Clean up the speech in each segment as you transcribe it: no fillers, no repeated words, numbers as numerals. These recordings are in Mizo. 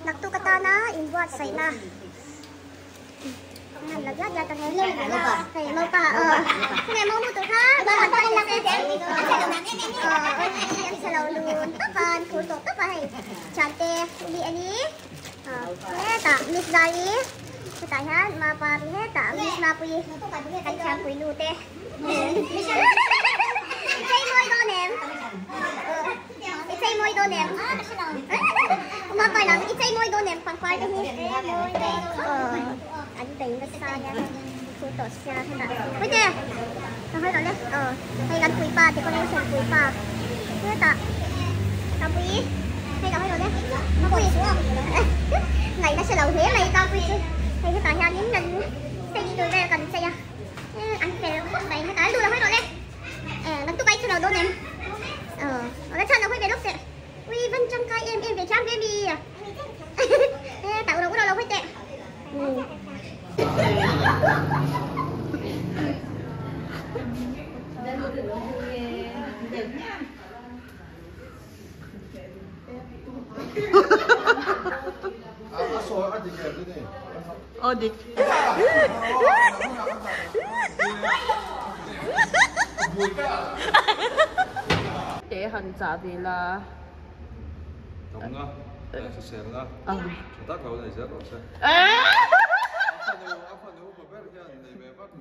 Naktuk atana inbuatsaihna an la diat diat ang e. Hei mopa aw tunge mo mu tur kha an chhe lo lun tawp a an phur tawh tawp a hei thiante umi ani hetah miss zai hetah hian mapa hetah miss mapui kan thiampui nu te. I chei mawi dawn em? I chei mawi dawn em? Uma pa lang, i chei mawi dawn em pangpar te hi? Aw, an bei nasa nia thu tawh sia hetah. Puite, ka hawi lo le. Aw, hei kan puipa decoration puipa hetah Tampui hei ka hawi lo le. Mapui ngaihna hre lo hle mai Tampui chu. Hei hetah hianin kan stage tur vel kan chei a. An fel khawp mai hetah an duh lo hawi rawh le eh naktuk ai chu lo dawn em aw la chhan lo hawi ve lawk teh ui van tangkai em em ve thiam ve mi eh tah uro uro lo hawi teh um. Aw dik. Te han chah ve la. Damna, hriselna, tha tak lo nei zel rawh se. A fanu upa ber hian nei ve vak.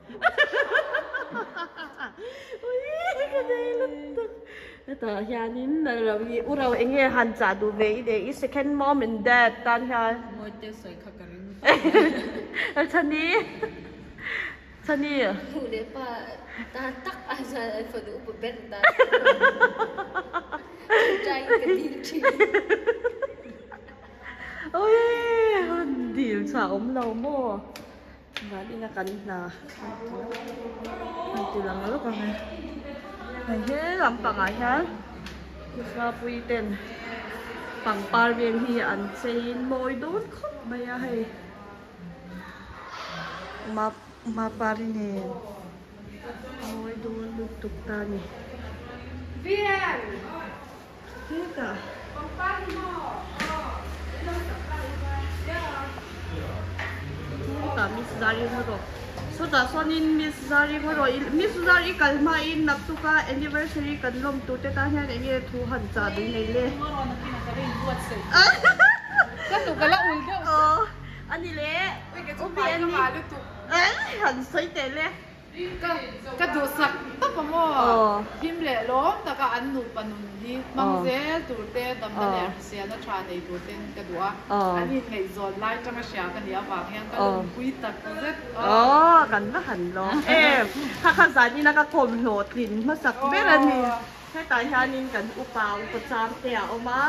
Ui ka nei lutuk. Hetah hianin lo hi u ro eng nge han chah duh ve i nei i second mom and dad tan hian. Mawite sawi kha ka ring vak mai. Chhani Chhani. Nu leh pa tan tak ai chuan an fanu upa ber tan ṭawngṭai in ka dil ṭhin. Ui han dil chhuah awm lo maw. Van ina kan hna an ti lang lawk ang e. Hei he lampangah hian Mihrapui ten pangpar vel hi an chei mawi dawn khawp mai a hei. Mapari nen mawi dawn lutuk ta a ni. Hetah. Hetah Miss Zari rawh. Sawtah sawnin Miss Zari rawh i Miss Zari kal hmain naktuka anniversary kan lawm tur te tan hian eng nge thu han chah duh nei le. Aw ani le. Upi ani. Han sawi teh le. Ka duhsak tawp a maw? Him leh lawm taka an nupa nun hi hmang zel tur te, damna leh hriselna tha nei tur ten ka duh a. An inngaihzawn lai tanga hria ka nih avang hian ka lawmpui tak zet. Aw, kan va han lawm em! Kha kha zanin a ka kawm hlawhtlin hmasak ber a ni. Hetah hianin kan upa upa chang te a awm a,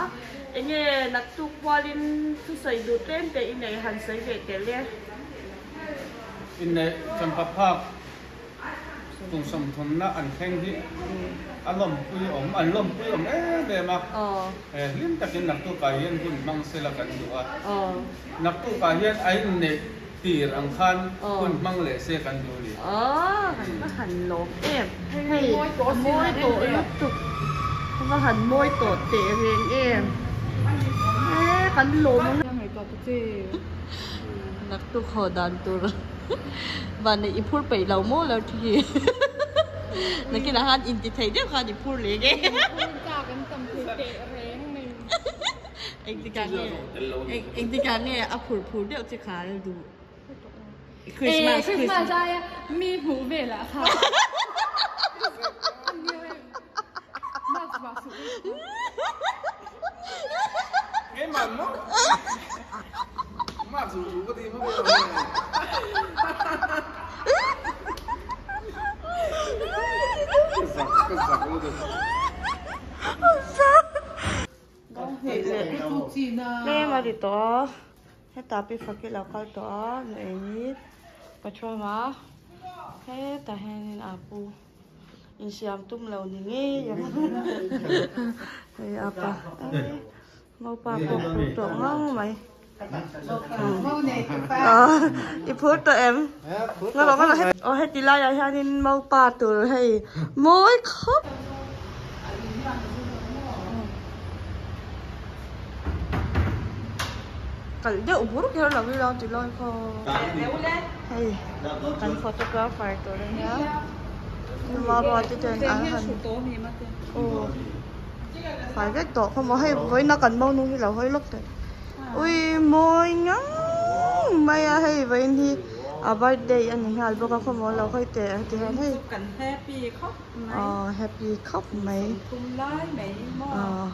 enge naktuk pualin thusawi duh tlem te i nei han sawi ve tel e. Inneih champha phak kum sawmthumna an thleng hi a lawmpui awm, an lawmpui awm em em a. Hlim takin naktukah hian hun hmang sela kan duh a. Naktukah hian a inneih tir ang khan hun hmang leh se kan duh a ni. Aw, kan va han lawm em. Hei, a mawi tawh lutuk. Ka va han mawi tawh teh reng em. E, kan lawm ang. Naktuk haw dan tur van neih i phur peih lo maw lo thi hi. Nakinah khan inti thei deuh khan i phur leh nge. Engtikah nge engtikah nge a phur phur deuh che kha a duh. Christmas Christmas aia mi hmuh velah kha. Tlem a ri tawh a, hetah pi faki lo kal tawh a, nu eng pathum a, hetah hianin a pu insiam tum lo ni ngei ang hei a pa Mopa pawh phur tawh ngang mai. I phur tawh em? Aw heti laiah hianin mopa tur hei mawi khawp. Kalh deuh bur kher lo ila ti lai kha hei kan photographer tur a nia nula ruat te ten an han aw fai vek tawh khaw maw hei vawiina kan mo nu hi lo hawi lawk teh ui mawi ngang mai a hei vawiin hi a birthday a ni nghal bawk a khaw maw lo hawi teh a ti hian hei aw happy khawp mai aw.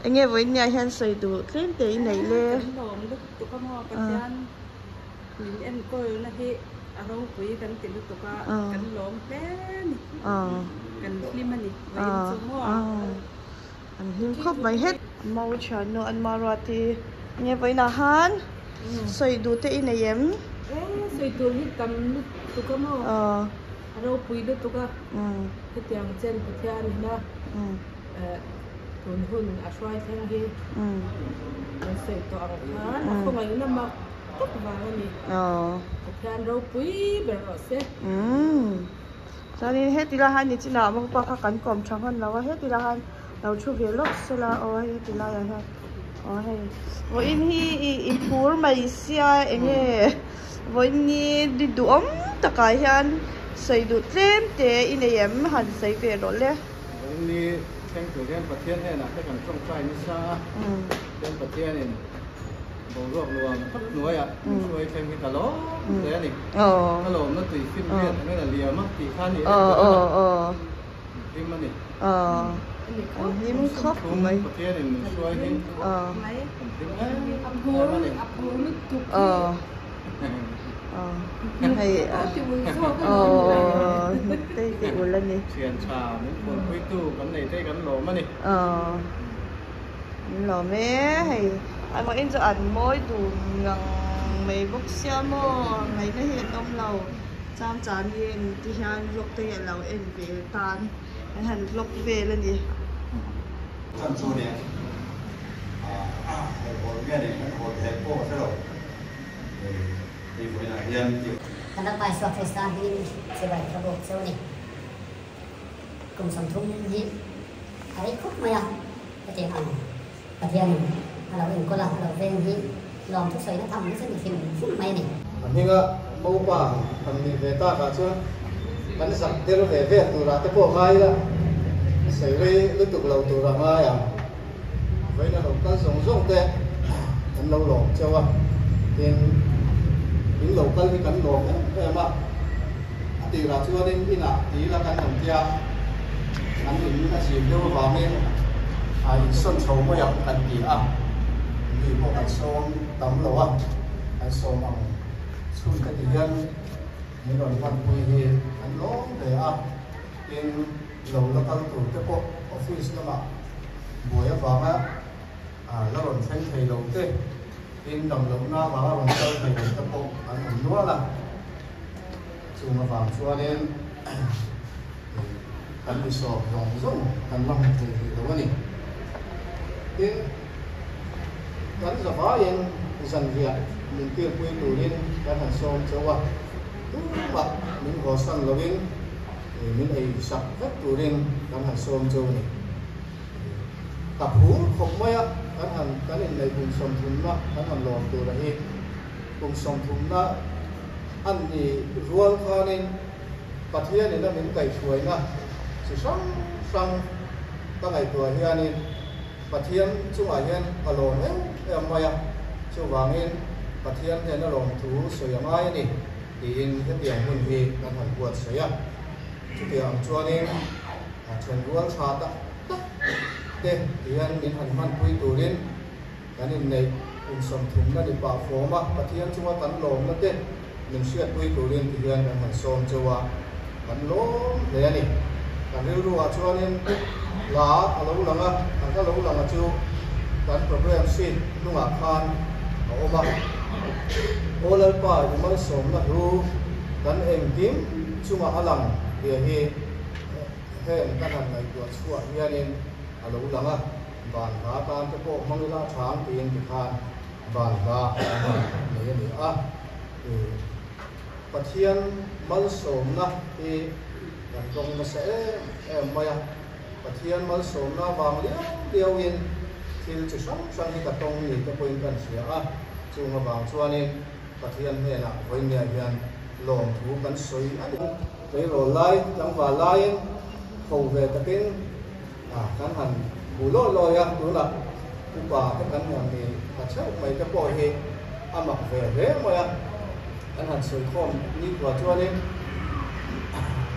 Enge vawinia hian sawi duh tlem te i neih le? Kan lawm lutuk a maw Pathian min enkawlna hi a ropui kan ti lutuk a, kan lawm hle a ni, kan hlim a ni vawiin chu maw. An hlim khawp mai het. Mau thiannu an Maruati enge vawiinah han sawi duh te i nei em? E sawi tur hi tam lutuk a maw, a ropui lutuk a, hetiang chen Pathian ina. Tun hun a hruai thleng hi kan sawi tawh ang khan a khawngaihna mak tak vang a ni. Pathian ropui ber rawh se. Chuanin heti lai hian nichinah a mawngpa kha kan kawm tha hman lo a, heti lai hian lo thu ve lawk sela aw hei heti laiah hian aw hei vawiin hi i phur mai sia enge vawiin ni duhawm takah hian sawi duh tlem te i nei em han sawi ve rawh le. Vawiin thleng tur hian Pathian hnenah te kan tawngtai nasa a, chuan Pathianin boruak nuam tak hnuaiah min hruai thleng hi ka lawm hle a ni. Ka lawmna tui finriat angin a liam a tih kha a ni em ber a, min hlim a ni. An hlim khawp mai. Pathianin min hruai hi kan hlim em em a ni. Hei aww tei tih ul a ni. Thian tha min phuanpui tu kan nei te kan lawm a ni. Aww an lawm e hei an vawiin chu an mawi dun ngang mai bawk sia maw ngaihna hi an awm lo chang chang in ti hian vlog te hi a lo en ve tan an han vlog vel a ni. Chan chu nia ah helh nge ni kan hawl theih pawh ka hre lo. Hei vawiinah hian i. Kan Lalpa Isua Krista hmingin chibai ka bawk cheu a ni. Kum 30 hi a rei khawp mai a, hetiang ang Pathianin a lo enkawl a, a lo veng hi lawm thusawina tham hi chu ni hrim hrim mai a ni. A hminga mopa kan nih ve takah chuan kan zak der ve vel turah te pawh ngai ila, sawi rei lutuk lo turah ngai ang. Vawiin a lo kal zawng zawng te kan lo lawm cheu a, tin in lo kal hi kan lawm em em a, a tirah chuanin inah ti ila kan han tia, an in a zim deuh avangin a insawn chho mai ang kan ti a, mi pawh kan sawm tam lo a, kan sawm ang chhun te ti hian min rawn hmanpui hi an lawm hle a, tin. Lo la kal tur te pawh office lamah buai avanga la rawn thleng thei lo te, tin dam lohna avanga rawn kal thei lo te pawh an awm nual a. Chung avang chuanin kan mi sawm zawng zawng kan la hmu thei rih lo a ni. Tin, kan zavaiin zanriah min tirpui turin kan han sawm chauh a, tumah min hawsan loin, Min ei sak vek turin kan han sawm cheu a ni. Ka phur khawp mai a, kan han kan inneih kum sawmthumna kan han lawm tur a hi. Kum sawmthumna a ni rual khanin Pathianin a min kaihhruaina chi hrang hrang ka ngaihtuah hianin Pathian chungah hian ka lawm em em mai a, chuvangin Pathian hnena lawmthu sawi a ngai a ni. Tiin hetiang hun hi kan han buatsaih a, chutiang ang chuanin a then rual tha tak tak te tihian min han hmanpui turin kan inneih kum sawmthumna ni pah fawm a, Pathian chunga kan lawmna te min hriatpui turin tihian kan han sawm cheu a, kan lawm hle a ni. Kan rilru ah chuanin hla a lo lang a, an hla lo lang a chu kan program sheet hnungah khan a awm a. Aw Lalpa i malsawmna hlu kan engkim chungah a lang tih hi heng kan han ngaihtuah chhuah hianin a lo lang a, van hla tan te pawh hmang ila a thang tiin tikhan van hla an han nei a ni a. Pathian malsawmna hi kan tawng nasa em em mai a, Pathian malsawmna vang liau liauin Thil chi hrang hrang hi ka tawng ni te pawhin kan hria a, chung avang chuanin Pathian hnenah vawinia hian lawmthu kan sawi a ni. Tleirawl lai, tlangval laiin ho ve takin kan han hmu lawi lawi a, tunah upa te kan han ni ta theuh mai te pawh hi a mak ve hle mai a, kan han sawi khawm nikhua chuanin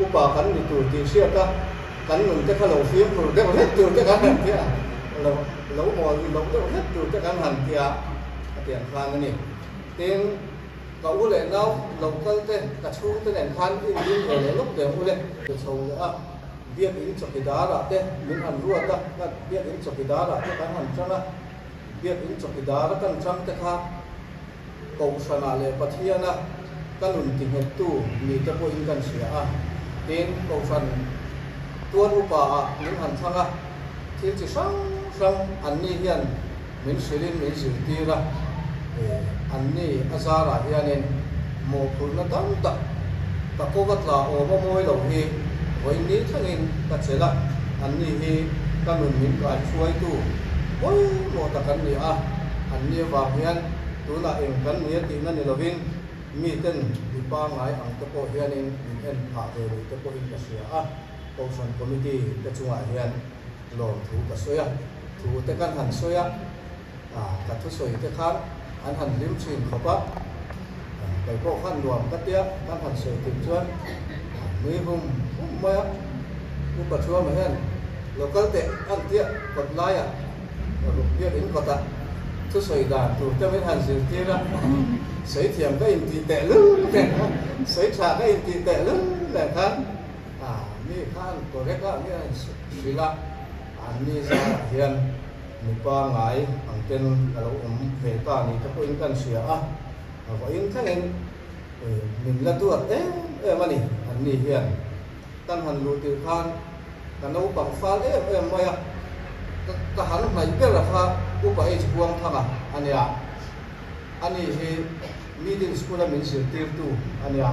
upa kan ni tur tih hriat a, kan nun te kha lo fimkhur deuh hlek tur te kan han ti a, lo lo mawl loh deuh hlek tur te kan han ti a, a tiang khan a ni. Tin, ka u leh nau lo kal te, ka chhung te nen khan in ding ve leh lawk deuh u le. Ka chho leh a, biakinn chawkidar ah te min han ruat a, biakinn chawkidar ah te kan han chang a, biakinn chawkidar a kan chang te kha Kohhranah leh Pathiana ka nun tinghettu ni te pawhin kan hria a, tin, Kohhran tual upa ah min han thlang a, thil chi hrang hrang anni hian min hrilhin min zirtir a, anni a zarah hianin mawhphurhna tam tak ka kova tla awm a mawi lo hi vawiin ni thlengin ka chelh a, anni hi ka nun min kaihruaitu pawimawh tak an ni a, anni avang hian tunah eng kan ni a tihna ni lovin miten mi pangngai ang te pawh hianin min en phah ve ni te pawhin ka hria a, Kohhran Committee te chungah hian lawmthu ka sawi a, thu te kan han sawi a, ka thusawi te khan an han hlim thin khawp a, kei pawh khan nuam ka tia kan han sawi tir chuan nui hum hum mai a, Upa Thuama hian lo kal teh an tia kawt laiah ruk biak in kawtah thusawi dan tur te min han zirtir a, sawi thiam ka intih teh lul nen sawi tha ka intih teh lul nen khan mi khan correct a mi an hrilh a, anni zarah hian Mipa ngai ang ten ka lo awm ve ta ni te pawhin kan hria a, a vawiin thlengin min la duat em em a ni. Anni hian kan han luh tirh khan ka naupang fal em em mai a, ka han hnaih ber a kha Upa H Buangthanga a nia. Ani hi middle school a min zirtirtu a nia.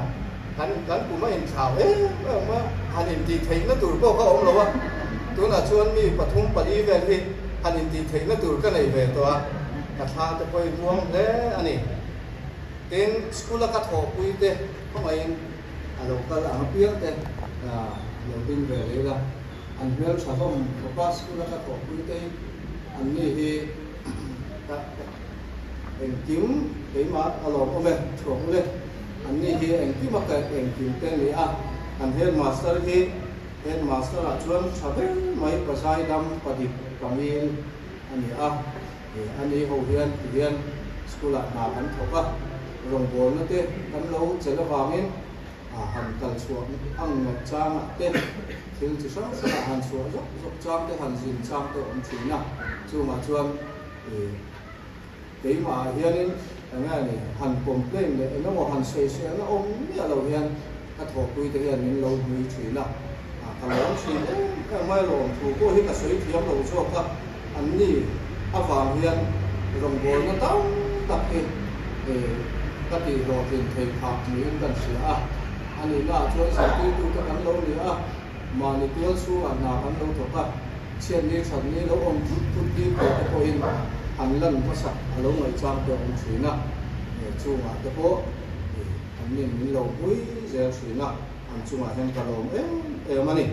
Kan kan kum a inthlau em em a, han intih theihna tur pawh kha awm lo a. Tunah chuan mi pathum pali vel hi han intih theihna tur ka nei ve tawh a, ka thla te pawh i muang hle a ni. Tin, school a ka thawhpui te khawngaihin a lo kal ang apiang te lo ding ve leh ila, an hmeltha hlawm khawp a, school a ka thawhpui te hi anni hi ka Engkim keimah a lawm awm e, thuak ule. Anni hi engkim a kaih engkim te a ni a, kan headmaster hi headmaster ah chuan tha ber mai pazai dam padik pangil a ni a, ani ho hian ti hian school ah hna kan thawk a, rawngbawlna te kan lo chelh avangin han kal chhuah ang ngaih changah te thil chi hrang hrangah han chhuah zawk zawk chang te han zin chang te a awm thin a, chungah chuan Keimahah hianin eng nge ni, han complain leh eng emaw han sawiselna awm miah lo hian ka thawhpuite hian min lo hmui thin a, ka lawm thin em em mai lawm thu pawh hi ka sawi thiam lo zawk a, anni avang hian rawngbawlna tam tak hi ka tihhlawhtlin thei phah niin kan hria a, a nihnaah chuan zirtirtute kan lo ni a, mahni tual chhungah hna kan lo thawk a. Chhiatni thatni lo awm thut thut hi pawh te pawhin an lan hmasak a lo ngaihchang te a awm thin a, chungah te pawh an nin min lo pui zel thin a, an chungah hian ka lawm em em a ni.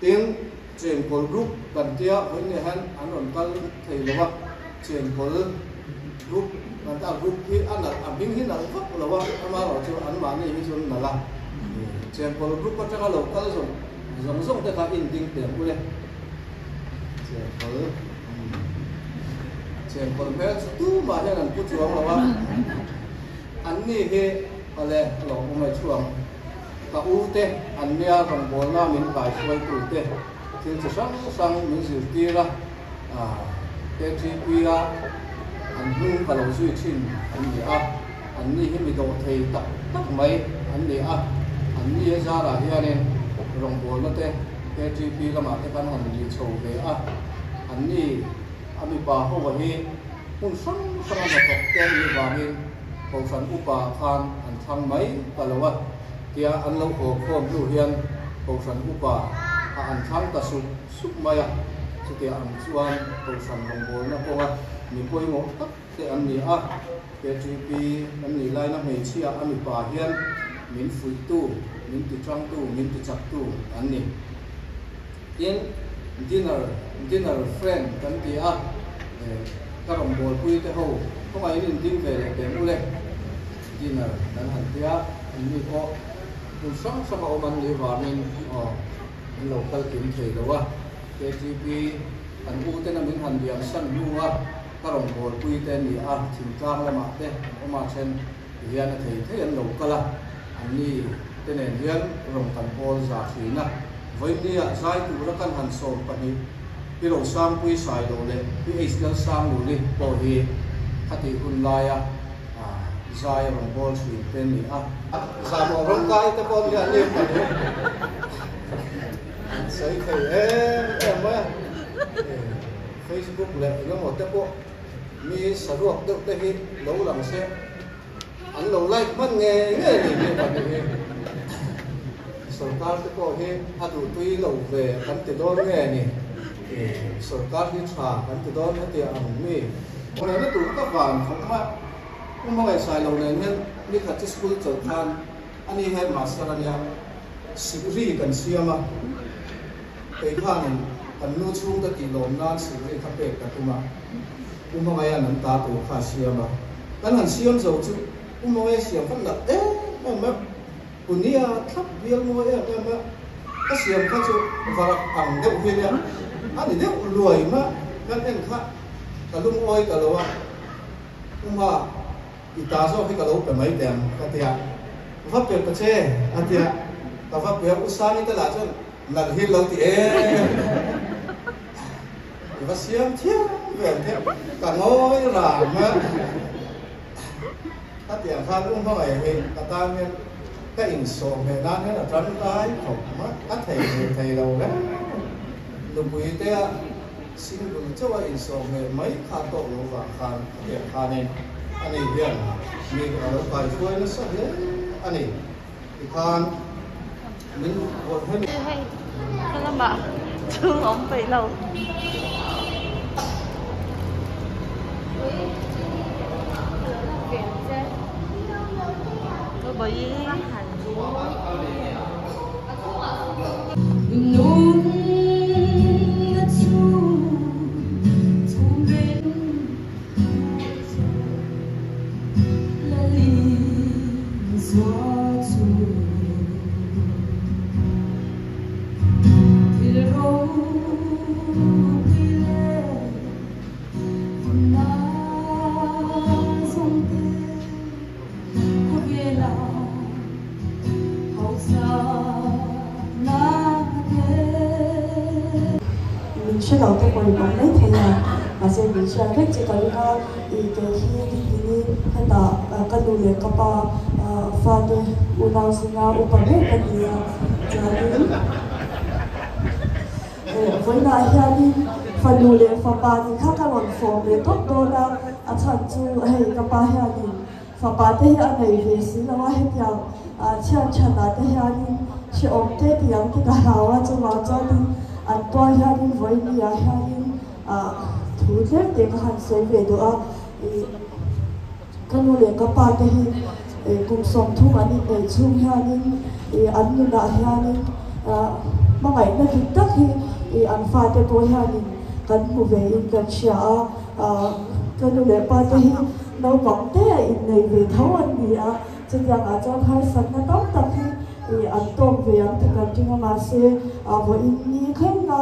Tin, Chenkawl group kan tia vawiin leh hian an rawn kal thei lo a, Chenkawl group kan tia group hi a nalh a hming hi nalh vak lo a, amaherawhchu anmahni hi chu an nalh a, Chenkawl group atanga lo kal zawng Zawng zawng te kha in ding teh ule. Chengkawl chengkawl hmel chu tumah hian an pu chuang lo a. An ni hi awle a lo awm mai chuang. Ka u te an nia rawngbawlna min kaihruaitu te thil chi hrang hrang min zirtir a, KTP a an hnung ka lo zui thin an ni a. An ni hi mi dawh thei tak tak mai an ni a, an ni a zarah hianin rawngbawlna te KTP lamah te kan han li chho ve a, an ni a mipa ho hi hmun hrang hranga hnathawk te an nih vangin Kohhran upa khan an thlang mai ta lo a, tia an lo haw khawm hnu hian Kohhran upa a an thlang ta sup sup mai a. Chutiang ang chuan Kohhran rawngbawlna kawnga mi pawimawh tak te an ni a, KTP kan nih laina hmeichhia a mipa hian min fuihtu, min tichangtu, min tichaktu an ni. Tin, dinner, dinner friend kan ti a, ka rawngbawlpui te ho khawngaihin in ding ve leh teh ule, dinner kan han ti a, an ni pawh hmun hrang hrang a awm an nih vangin aw an lo kal kim thei lo a, KTP kan u tena min han liam san hnu a, ka rawngbawlpui te an ni a, thingtlang lamah te an awm a then ti hian a thei thei an lo kal a, an ni te nen hian rawn kan pawl za thin a, vawinia zai tura kan han 20 Pi Rosangpui Sailo leh Pi H Lalsangluli pawh hi khatih hun laia zai a rawn bawl thin te an ni a. Zahmawh rawngkai te pawh an ni an ni pahnih an sawi thei em em mai a. Facebook leh eng emaw te pawh mi saruak deuh te hi lo lang se an lo like hman ngei ngei a ni tih pahnih hi sorkar te pawh hi a duhtui lo ve kan ti dawn nge ni sorkar hi tha kan ti dawn hetiang ang mi. Rehna tur ka van khawp mai a, u hmangaihsai lo nen hian nikhat chu school chawlh khan ani headmaster ania sikri kan siam a. Kei khanin kan nu chhungte tih lawm nan sikri kha pek ka tum a, U Hmangaia'n an ta tur kha a siam a. Kan han siam zo chu U Hmangaia siam kha nalh em em a, Punia thlap bial mawi em em a, ka siam kha chu varak ang deuh hi nia, a ni deuh luai mah kan en kha ka lungawi ta lo a, U Hma I ta zawk hi ka lo pe mai teh ang ka ti a, va pe ta che a ti a, ka va pe a, U Sani te lah chuan nalh hi lo ti em i va siam thiam vel te ka ngawi rang a, ka ti ang khan U Hmangaih hi ka tan hian ka insawh hmeh nan hian a tangkai khawp mai, a thei ve thei lo reng nupui te a. Single chauh a insawh hmeh mai kha tawk lo vang khan a tiang khanin ani hian mi a lo kaihruai nasa hle a ni. Tikhan min rawn hem. Hei ka lamah chung awm peih lo. Min hre lo te pawhin awm mai thei a, mahse min hriat vek chu ka ring a, ih kei hi Dindini hetah ka nu leh ka pa fate unau zinga upa ber ka ni a, chuanin vawiinah hianin fanu leh fapa tih kha ka rawn fawm leh tawp dawn a, a chhan chu hei ka pa hianin Fapa te hi a nei ve si lo a, hetiang chhiat that ah te hianin hrehawm te tih ang te ka hlau a, chuvang chuanin an tual hianin vawiini ah hianin thu tlem te ka han sawi ve duh a, ih ka nu leh ka pa te hi kum 30 an inneih chhung hianin ih an nunah hianin hmangaihna dik tak hi ih an fate pawh hianin kan hmu ve in kan hria a, ka nu leh pa te hi Naupang te a innei ve tho an ni a, chutiang ah chuan harsatna tam tak hi ih an tawk ve ang tih kan ring a, mahse vawiin ni thlengna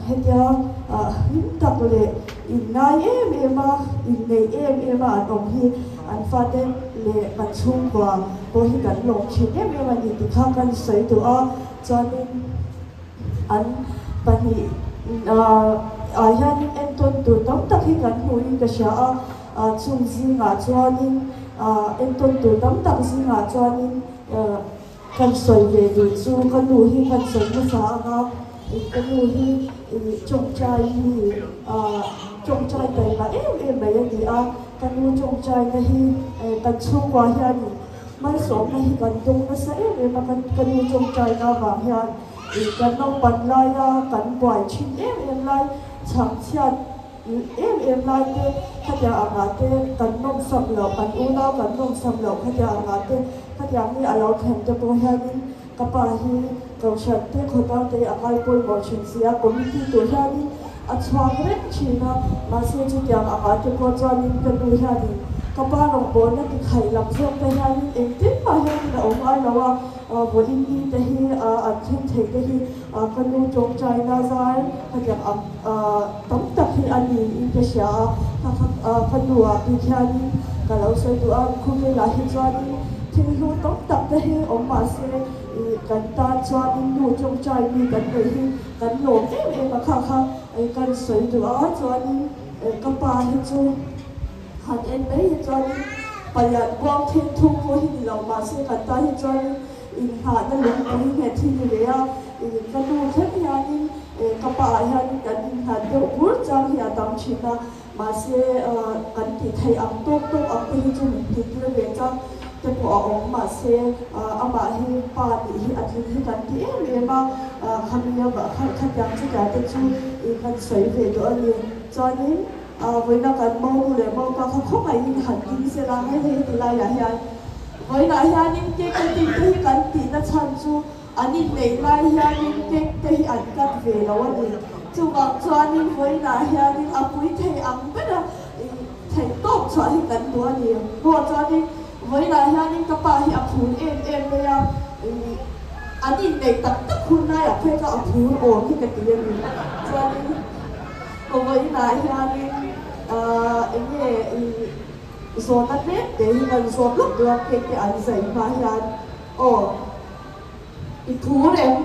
hetia hlim tak leh inngai em em a, inneih em em a an awm hi an fate leh kan chhungkua pawh hi kan lawm thin em em a ni tih kha kan sawi duh a, chuanin An pahnih ah hianin entawn tur tam tak hi kan hmuhin ka hria a, chung zingah chuanin entawn tur tam tak zingah chuanin kan sawi ve duh chu ka nu hi kan sawi hmasa ang a, ka nu hi tawngtai mi tawngtai taima em em mai a ni a, ka nu tawngtaina hi kan chhungkua hianin Malsawmna hi kan dawng nasa em em a, ka nu tawngtaina avang hian Kan naupan laia kan buai thin em em lai, chhangchhiat em em lai te khatiang angah te kan nawmsam loh, kan unau kan nawmsam loh khatiang angah te khatiang hi a lo thlen te pawh hianin ka pa hi Kohhran te khawtlang te a ngai pawimawh thin si a, committee tur hianin a chhuak reng thin a, mahse chutiang angah te pawh chuanin ka nu hianin ka pa rawngbawlna ti khaih lam zawk te hianin engtin mah hianin a awm ngai lo a, vawiin ni te hi an thleng thei te hi ka nu tawngtaina zar khatiang ang tam tak hi a ni in ka hria a, ka nu ah bik hianin ka lo sawi duh a, khawvelah hi chuanin thil hlu tam tak te hi awm mahse Ih kan tan chuanin nu tawngtai mi kan neih hi kan lawm em em a kha kha kan sawi duh a chuanin ka pa hi chu han en mai hi chuanin palian buang thil thum pawh hi ni lo mahse kan tan hi chuanin inngahna lungpui nghet hi ni ve a ih ka nu thleng hianin ka pa ah hianin kan innghat deuh bur chang hi a tam thin a. Mahse, kan tih theih ang tawk tawk ang te hi chu min tih tir ve chang te pawh a awm. Mahse, amah hi pa tih hi a tling hi kan ti em em a, khami a khatiang chutiang te chu kan sawi ve duh a ni. Chuanin, vawiina kan monu leh mopa kha khawngaihin han ding sela hei hei heti laiah hian vawiinah hianin cake cutting te hi kan tihna chhan chu An inneih lai hianin cake te hi an cut ve lo a ni. Chuvang chuanin vawiinah hianin a pui thei ang bera theih tawp chhuah hi kan duh a ni. Maw chuanin vawiinah hianin ka pa hi a phur em em mai a, an inneih tak tak hun laiah phei kha a phur awm hi ka ti a ni. Chuanin vawiinah hianin eng nge zawhna tlem te hi kan zawt lawk lawk cake te an zai hma hian Aw, i phur em?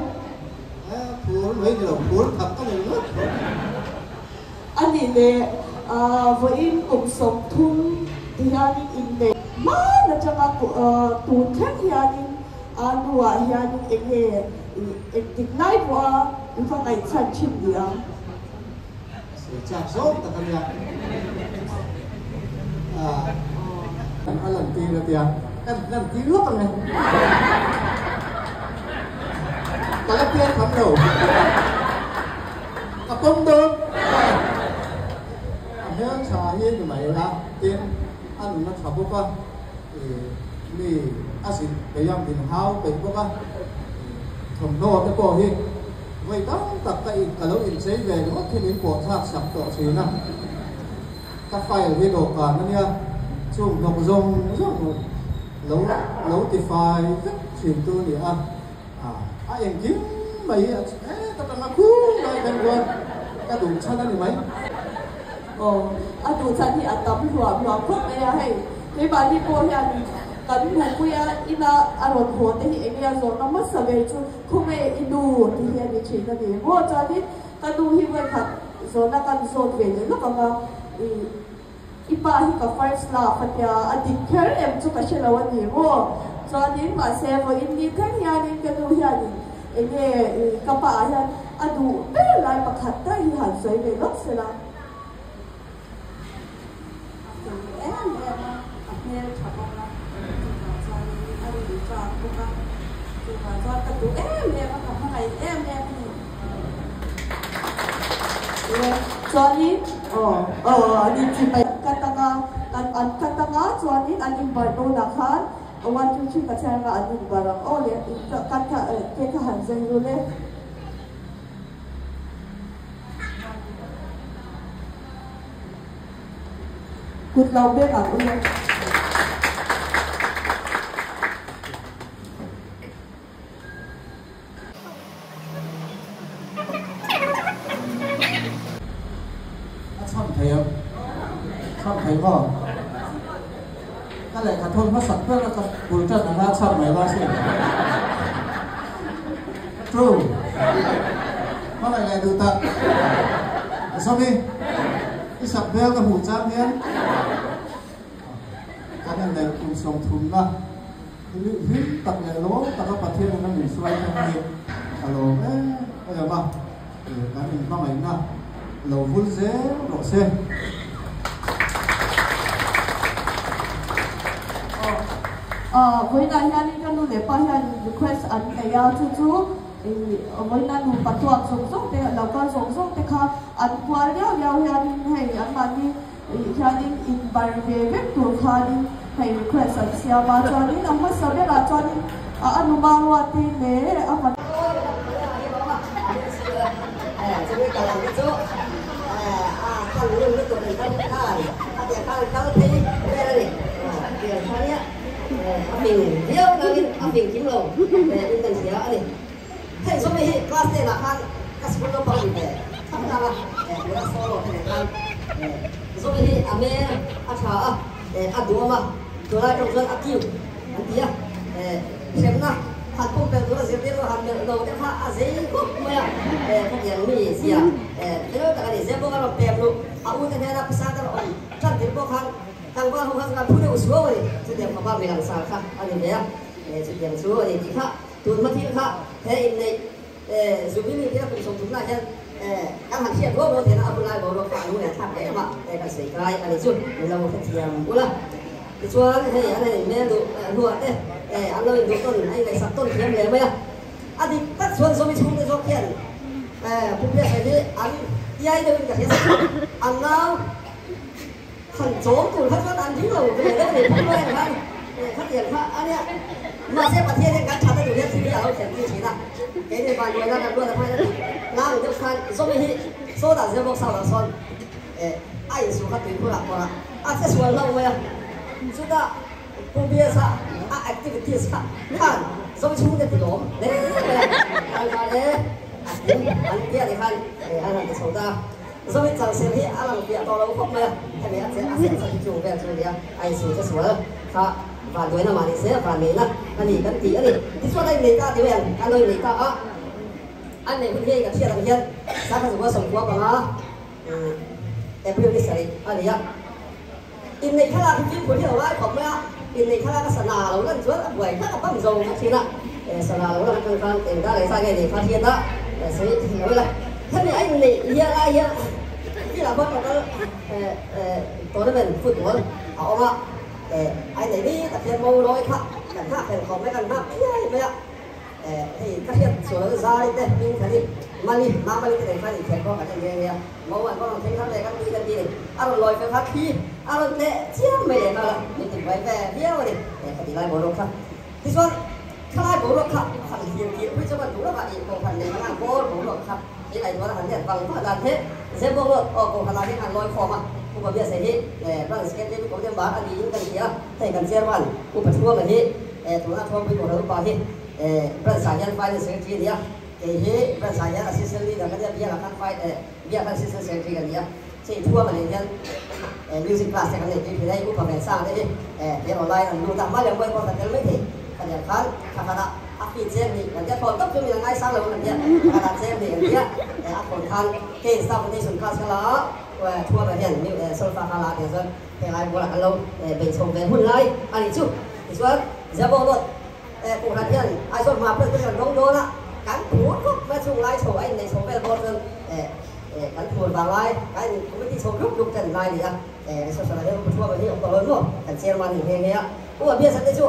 E, phur mai ni lo, phur khat ka nei ngawt tawh. A nih leh, vawiin kum 30 ti hianin inneih hman atanga tun thleng hianin a nuah hianin eng nge engtik lai pawha i va ngaihchhan thin ni ang? Sawi chak zawk tak a nia. A lan tir a tia, kan lan tir lawk ang e. Ka la pian tham lo. Ka pawm dawn. A hmel tha hi ni mai la, tin a nun a tha bawk a, mi a zin peih a, min hau peih bawk a, thawmhnaw te pawh hi. Vawi tam tak ka in ka lo inchei ve ringawt hi min pawh thlak sak tawh thin a, ka file hi dawhkan a nia, chung hnawk zawng zawng lo lo ti fai vek thin tu a ni a, a engkim mai hi a heta tanga khur lai khan chuan ka duh chhan a ni mai. Aw, a duh chhan hi a tam hluah hluah khawp mai a, hei keimahni pawh hian kan hmuhpui a ina a rawn haw te hi enge a zawhna hmasa ber chu Khawnge i nu ti hi a ni thin a ni maw? Chuanin ka nu hi vawikhat zawhna kan zawt ve leh lawk ang a, ih i pa hi ka first love a tia, a dik kher em chu ka hre lo a ni maw? Chuanin mahse vawiin ni thleng hianin ka nu hianin enge ih ka pa ah hian a duh ber lai pakhat tak hi han sawi ve lawk se la. A fel em em a, a hmel tha bawk a, chuvang chuanin a rin tlak bawk a, chuvang chuan ka duh em em a, ka hmangaih em em a ni. Le chuanin aw aw an in chi mai ka tang a, kan an ka tang a chuanin an in barh dawnah khan one two three ka chhiar anga an in barh ang aw le ka ka cake kha han zai ru le. Kut lo beng ang u le. A chham thei ang. Chham thei maw? Ka lehkha thawn hmasak ber a ka bul tan anga chham mai la sin. True. Hmangaih leh duh tak. Asawmi, i sak hmel ka hmuh chang hian kan inneih kum 30na hlim tak leh lawm taka Pathian in a min hruai thleng hi ka lawm em em a, kan inhmangaihna lo vul zel rawh se. Aw, vawiinah hianin ka nu leh pa hianin request an nei a, chu chu. Vawiina nupa tuak zawng zawng te, lo kal zawng zawng te kha an pual liau liau hianin hei anmahni hianin inbar ve vek tur khanin hei request an siam a, chuanin a hmasa berah chuanin a nu Maruati leh a fanu. A fing viau nangin a fing kim lo in kan hria a ni. Hei zawng hi class ten ah khan ka school naupang ni ve thak thak a, tuna solo te nen khan zawng hi a hmel a tha a, a duam a, tunlai atang chuan a cute an ti a, hremna han pumpelh tura zirtir lo han melh lo te kha a zei khawp mai a, khatiang mi zia fel tak a ni. Zep bawk a rawn pem luh a u te hnena pasal te rawn awm tan tir pawh khan Tlangval ho kha chuan phu deuh suau a ni. Chutiang khawpa mi langsar kha a ni ve a, chutiang chu a ni tih kha tun hma thil kha he inneih Jubilee tia kum sawmthumna hian kan han hriat rual rual theihna a hun lai boruak kha a lung leh thlak hle em a, kan sawi kai a ni chu min lo hrethiam bul a. Tichuan hei an han inhmel duh hnuah te an lo induh tawn a ingaihsak tawn thiam hle mai a. A dik tak chuan Zomi chhungte zawk hian Pu Biaksaih hi an iai deuhin ka hria sa an nau Han chawm tur kha chuan an ding lo ve deuh ni phung luai ang khan khatiang kha a nia. Mahse Pathian hian kan that a duh hian thil hi a lo thlen tir thin a. Keini van luaina kan ruat a hmain a ti tlang deuh khan Zomi hi sawtah zel bawk sauh lah sawn a insuh kha tuikhur ah kawrah a che sual hlauh mai a. Chutah Pu BS-a a activities kha khan Zomi chhungte ti lawm hle mai a. Tlangval e a tling an tia ni khan an han ti chho ta a. Zoe Changsen hi a lang piah tawh lo khawp mai a, hemi a che a seh chhan hi chung vel chu a nia, a insu che sual kha vanduaina mah ni se vanneihna a ni kan ti a ni. Tichuan a innei ta ti mai ang, kan lo innei ta a, an neih hun hi ka hriat ang hian Sangha Zukua 95 April ni sarih a ni a, inneih thlalak hi fimkhur hi a lo lai khawp mai a, inneih thlalak a sana lo lan chuan a buai thak a bang zo vek thin a, sana lo lan atang khan eng dar engzah nge ni kha hriat a sawi lo ila. Hemi a inneih hian lai hian field ah khuan local tournament football a awm a, a inneih ni tak hian mo lawi kha kan nghak hlel khawp mai, kan nghak phiai mai a. Hei ka hriat sual lo zai te hming kha hi Mali, Mamali te nen khan inkhel pawh kan en nghe nghe a, Mo an rawn thleng thar leh kan ti kan ti a ni. A rawn lawi fel kha thli a rawn tleh chiam mai leh nghal a, min ti buai ve viau a ni. Ka ti lai boruak kha. Tichuan thalai boruak kha han hlir kir pui chuan duh lovah ih kohhran nei hmanga bawr boruak kha in aihtuan a han let vang vang dan he Zembawk Road aw kohhran ah hian han lawi khawm a, Upa Biase hi Branch Secretary Pu Kohliam a niin kan hria a, hei kan Chairman Upa Thuama hi tuna Thuampui Kohhran Upa hi Branch ah hian Finance Secretary a ni a, kei hi Branch ah hian Assistant Leader ka nia, biakah khan biak khan Assistant Secretary ka ni a, chei Thuama nen hian Music class te kan nei tui thin a, hei Upa Vensang te hi he online an lut a, hma leh muai pawh kan tel mai thei ka nia khan thla khatah a fee cheng hnih kan tia, thawn tawp chu min a ngaisang lo kan tia, thla khatah cheng hnih kan tia, a thawn khan kei Staff Rotation class ka la a, Thuama hian solfa kha la a tia chuan Helai bulah kan lo bei chho ve hun lai a nih chu. Tichuan, Ziabawk Lawt Kohhran hian Aizawl hma Presbyterian rawng dawn a, kan phur khawp mai a chung lai chho a innei chho vel bawr chuan kan phur vang lai, kan in committee chho lup lup ten lai a ni a. Reception ah hian Upa Thuama hi a awm tawh lo maw? Kan chairman ni nghe nghe a. Pu Abiasa te chu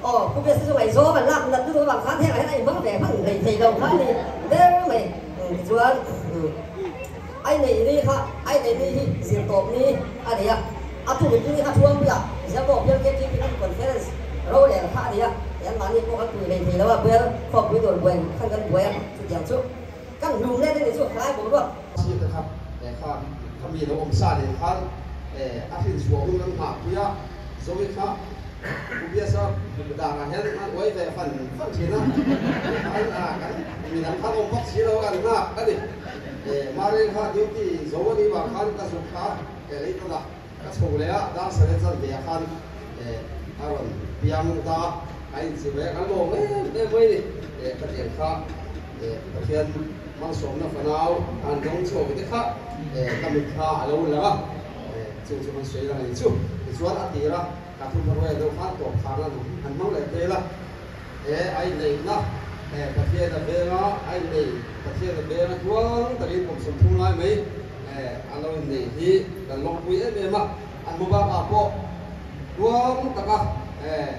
aw Pu Biasa chu ngaihzawm an lak nat lutuk avang khan hengah hian a inhmang ve hman hlei thei lo kha a ni ber mai. Tichuan. Ai nei ni kha ai nei ni hi zir tawp ni a ni a, a tu mipi ni kha Thuangpuia Ziabawk bial KTP Conference rorel kha a ni a, an mahni pawh kan pui hlei thei lo a, bial khawpui tur buai khan kan buai a, chutiang chu kan hlum let a ni chu hlai boruak. Sir te kha kha kha mi lo awm sa nen khan a hrin chhuah hun an nghah pui a, Zoe kha Pu Biasa danah hian an uai ve fan fan thin a, khan kan midang khan awm vak si lo a kan nghak a ni. Mari kha duty zo a nih vang khan ka zuk kha lei tawt a, ka chho leh a, dar sale chan ve ah khan a rawn piang ta a, a inchil ve a, kan lawm em em mai a ni. Ka tiang kha Pathian hmangsawmna fanau an dawng chho te kha ka mit kha a lo lang a, chung chu kan sawi lang a ni chu. Tichuan a tir a, ka thuhmahruaia deuh khan tawp kharna han hmang leh phei la. He a inneihna Pathian a venga a innei Pathian a venga tluang takin kum 30 lai mai an lo innei hi kan lawmpui em em a, an hmu bakah pawh tluang taka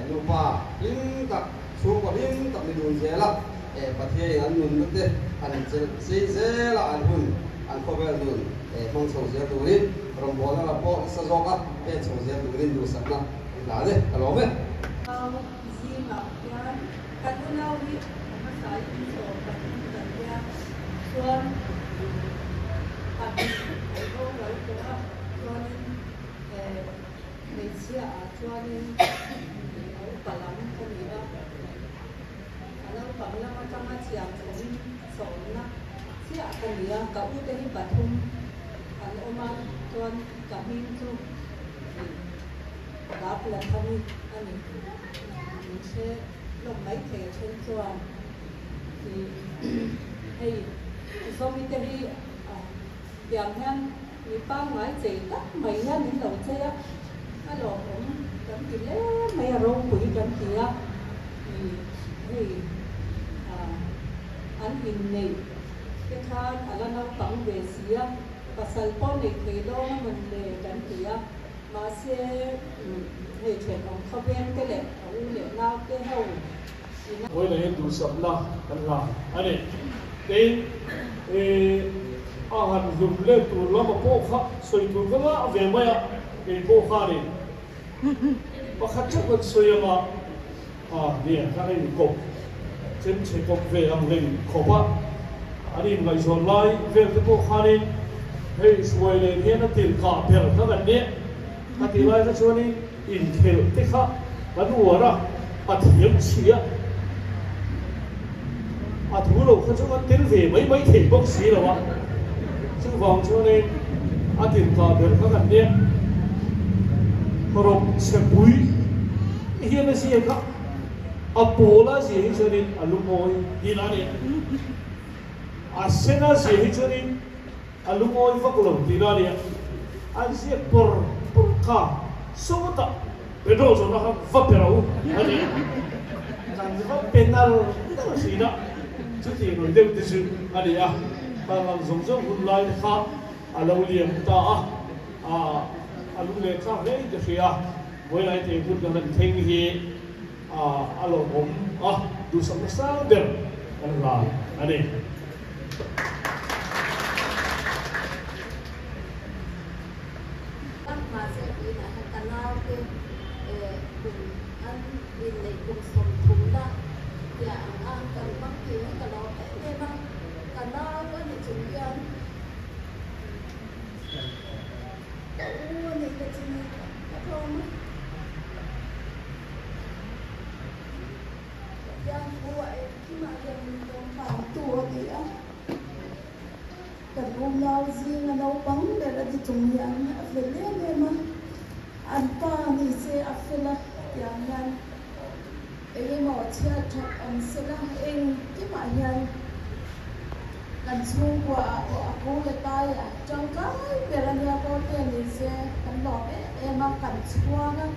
nupa hlim tak chhungkaw hlim tak ni dun zel a. Pathianin an nunna te han chelh sei zel a, an hun, an khawvel nun hmang chho zel turin rawngbawlna lam pawh nasa zawka pen chho zel turin duhsakna i hlan e, ka lawm e. Nau zingah hian kan unau hi a hmasa in 13 kan nia chuan pahnih an boral tawh a, chuanin hmeichhia ah chuanin a upa lam ka ni a. A naupang lam atanga chhiar chhoin sawmna chiah ka ni a, ka ute hi pathum an awm a, chuan ka hming chu Darlathani a ni. Min hre lawk mai thei a then chuan hei Zomi te hi tiang hian mi pangngai chei tak mai hian min lo chei a, a lawmawm kan ti hle mai a, ropui kan ti a, ih hei ah an inneih te khan a la naupang ve si a, pasal pawh neih thei dawn a mawn le kan ti a, mahse hei thenawm khawveng te leh a u leh nau te ho ina. Vawiin duhsakna kan hlan a ni. Tin, a han hlum let tur lama pawh kha sawi tur ka ngah ve mai a, kei pawh kha ni. Pakhat chauh kan sawi anga, a nia kha a inkawp chem chhe kawp ve ang reng khawp a, an inngaihzawn lai vel te pawh khanin hei hruai len hian a tirhkah ber kha kan nia. A tih lai kha chuanin inkhelh te kha kan uar a, a thiam chhia. A thu lo kha chu kan tel ve mai mai thei bawk si lo a, chuvang chuanin a tirhkah ber kha kan nia. Rawp chhe pui hian a ziak a, a pawl a zia hi chuanin a lungawi tih lah a ni a, a sen a zia hi chuanin A lungawi vak lo tih la nia, an ziak pawr pawr kha sawtah petrol zawhna kha va pe ro a ni. Kan va pe nal nal thin a, chutih rawn deuh te chu a ni a, pangang zawng zawng hun lai te kha a lo liam ta a, a lung leh thlak hle in ka hria, vawiin ai te hun kan han thleng hi a lawmawm a, duhsakna sang ber kan hlan a ni. Mahse puiinah hian ka naute kum an inneih kum sawmthumna tia ang a kan hmang tih hi ka lawm em em a, ka nau a ni chung hian ka u a nih na chin ka tlawm a. Pathian thu a engkimah hian min lawm hlantu a ni a, kan unau zinga naupang ber a ni chung hian a fel em em a, an pa ni se a fel a tiang hian eng emaw chhiat that awm sela engkimah hian kan chhungkua ah pawh a pu leh tai a tangkai ber a nia pawh te ni se kan lawm em em a, kan chhuang a.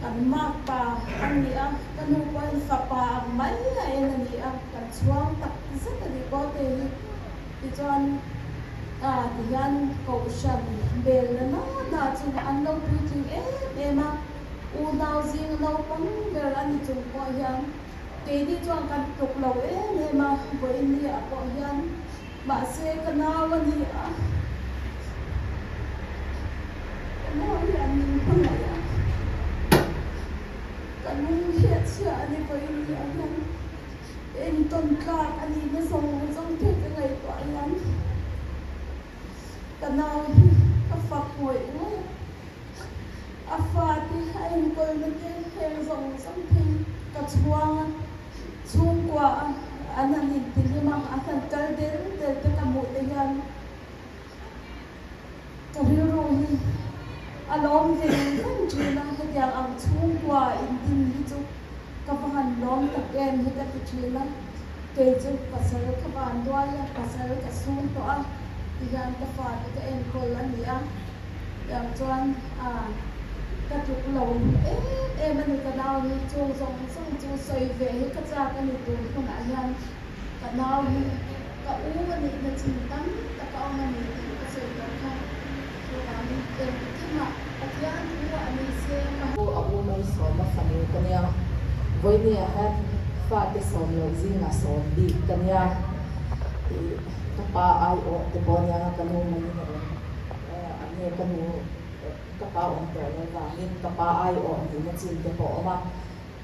Kan makpa a ni a, ka nu pawhin fapa ang mai a en a ni a, kan chhuang tak zet a ni pawh te hi. Tichuan ah tihian Kohhran bel na na na chu an lo puitling em em a, unau zing naupang ber a ni chung pawh hian keini chuan kan tluk lo em em a, vawiin ah pawh hian mahse ka nau a ni a. Ka nau hian min hmangaih a, ka lung hriat chhiah a ni vawiin ni ah hian entawn tlak a nihna zawng zawng te ka ngaihtuah hian ka nau hi ka fak ngawih ngawih a, a fate a enkawlna te heng zawng zawng te hi ka chhuang a, chhungkua a an han intihlim a, an han kal del del te ka hmuh te hian. Ka rilru hi a lawm ve reng thin a, hetiang ang chhungkua intin hi chu ka va han lawm tak em hi ka ti thin a, kei chu pasal ka van duai a, pasal ka sum tawh a, tihian ka fate ka enkawl a ni a, tiang chuan ah ka tluk lo em em a ni ka nau hi, chung zawng zawng chu sawi ve hi ka chak a ni tun hunah hian ka nau hi. Ka u a nihna chin tam tak a awm a ni tih ka sawi tawh kha. Chuvangin engkimah Pathian thu a ni se ka. A u Malsawma fanu ka nia. Vawinia hian Fate sawm loh zingah sawm bik ka nia. Ih, ka pa aiawh te pawh ania ka nu manin a rawn a nge ka nu ka pa awm tawh lo vangin ka pa aiawh nihna chin te pawh a awm a.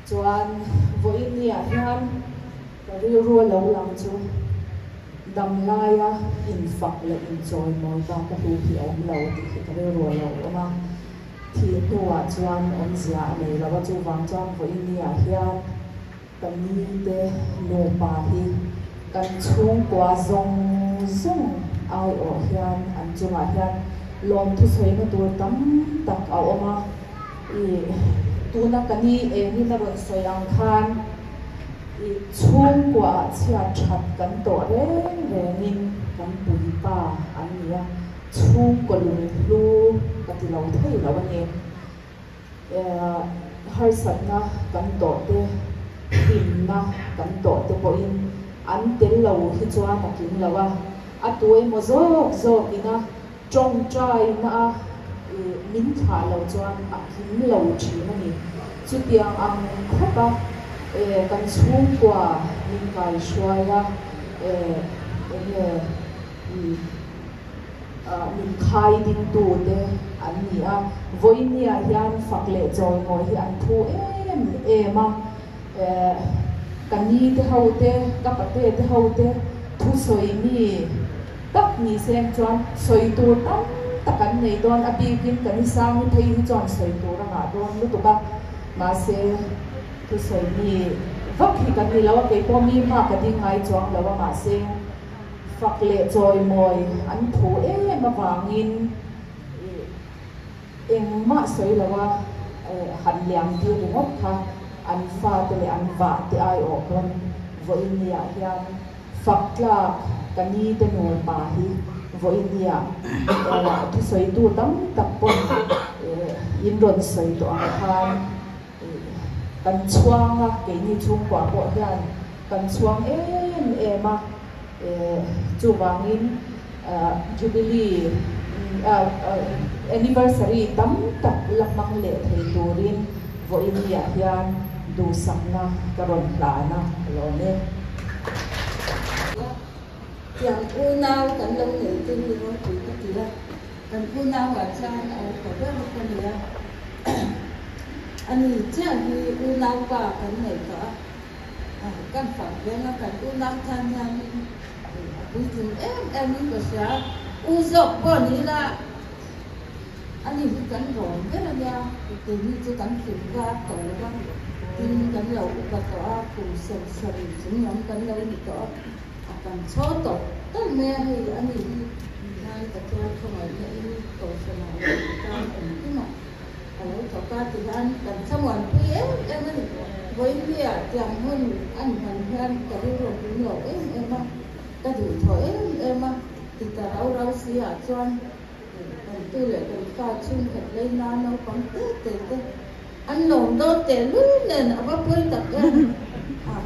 Chuan vawiin niah hian ka rilru a lo lang chu dam laia infak leh inchawimawi bak a hlu hi a awm lo tih hi ka rilru a lo awm a. Thih hnuah chuan awmzia a nei lo a, chuvang chuan vawiin niah hian ka nite nupa hi kan chhungkua zawng zawng aiawh hian an chungah hian lawmthu sawina tur tam tak a awm a. I tuna ka ni engin a rawn sawi ang khan i chhungkuaah chhiat that kan tawh reng rengin kan puipa an ni a, chhungkaw lunghlu ka ti lo thei lo a ni. Harsatna kan tawh te, hlimna kan tawh te pawhin an tel lo hi chuan a kim lo a, a tu emaw zawk zawkina Tawngtaina a min thlah lo chuan a kim lo thin a ni. Chutiang ang khawp a kan chhungkua min kaihruai a, enge min khai dingtu te an ni a. Vawinia hian fak leh chawimawi hi an thu em em a, ka ni te ho te, ka pate te ho te thusawi mi, Tak ni seng chuan sawi tur tam tak an nei dawn, a bikin kan i sang i phei hi chuan sawi tur a ngah dawn lutuk a, mahse thusawi mi vak hi kan ni lo a, keipawh mi hma ka ding ngai chuang lo a, mahse fak leh chawimawi an phu em avangin engmah sawi lo a han liam tir ringawt kha an fate leh an vah te aiawh pawn vawiin niah hian Fak tlak ka ni te nupa hi vawinia thusawitu tam tak pawn in rawn sawi tawh ang khan kan chhuang a, keini chhungkua pawh hian kan chhuang em em a, chuvangin Jubilee Anniversary tam tak la hmang leh thei turin vawinia hian duhsakna ka rawn hlan a lawm e. Tiang unau kan lo nei te hi ropui ka ti a, kan unauah chuan a upa ber ka ni a, ani chiah hi unaupa kan nei tawh a, kan fak veng a, kan unau tan hianin a puitling em em in ka hria, u zawk pawh ni ila ani hi kan rawn ber a nia, keini chu kan hlim var tawh lo va, tin kan lo upa tawh a, kum 70 chung lam kan lo ni tawh a, a kan chhaw tawh tawlh mai a, hei ani hi Nai Pathian khawngaihna in Kohhranah leh tan engkim ah a lo thawk a ti hian kan thlamuanpui em em a ni. Vawiinniah tiang hun an hman hian ka rilru hlim lo em em a, ka duhthawh em em a, ti ta rau rau si ah chuan kan tu leh kan fa chhungkhat lei na naupang te te te an lawm dawn teh lul nen a va pawi tak em a,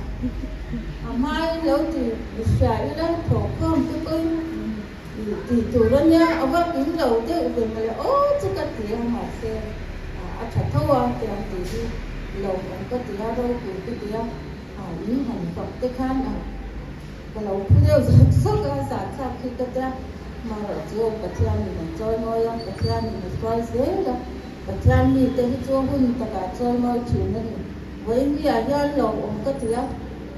a hmain lo ti hria ila thawhkhawm te pawhin Tih tur a nia, a va kim lo deuh ve mawle aw chu ka ti a, mahse a tha tho a tiang tih hi lawmawm ka ti a, ropui ka ti a, in han fak te khan a ka lo phu deuh zawk zawk a, zahthlak khi ka tia, marawh chu Pathianin a chawimawi a, Pathianin a hruai zel a, Pathian mite hi chu hun takah chawimawi thin a ni, vawiinniah hian lawmawm ka ti a.